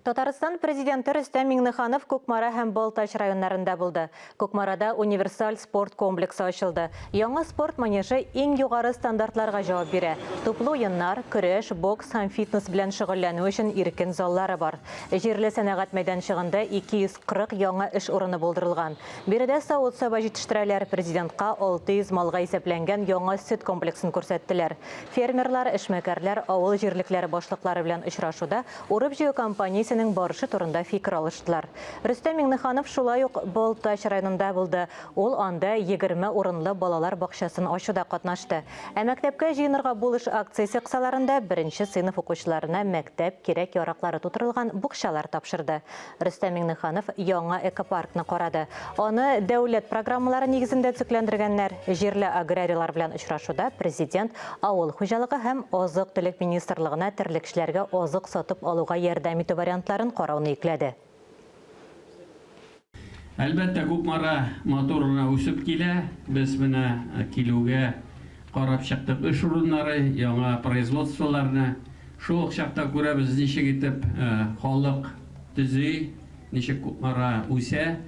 Татарстан Президенты Рөстәм Миңнеханов Кукмара һәм Балтач районнарында булды. Кукмарада универсаль спорт комплексы ачылды. Яңа спорт манежы иң югары стандартларга җавап бирә. Туплы уеннар, көрәш, бокс һәм фитнес белән шөгыльләнү өчен иркен заллары бар. Җирле сәнәгать мәйданчыгында 240 яңа эш урыны булдырылган. Биредә савыт-саба җитештерәләр, Президентка 600 малга исәпләнгән яңа сөт комплексын күрсәттеләр. Фермерлар, эшмәкәрләр, авыл җирлекләре башлыклары белән очрашуда урып-җыю кампаниясенең барышы турында фикер алыштылар. Рөстәм Миңнеханов шулай ук Балтач районында булды. Ул анда 20 урынлы балалар бакчасын ачуда катнашты. Ә Мәктәпкә җыенырга булыш акциясе кысаларында беренче сыйныф укучыларына мәктәп кирәк-яраклары тутырылган букчалар тапшырды. Рөстәм Миңнеханов яңа экопаркны карады. Аны дәүләт программалары нигезендә төзекләндергәннәр. Җирле аграрийлар белән очрашуда Президент Авыл хуҗалыгы һәм азык-төлек министрлыгына терлекчеләргә азык сатып алуга ярдәм итү вариантларын карауны йөкләде. Әлбәттә, Кукмара матур гына үсеп килә. Без менә килүгә карап чыктык эш урыннары, яңа производстволарны. Шул ук чакта күрәбез, ничек итеп халык төзи, ничек Кукмара үсә.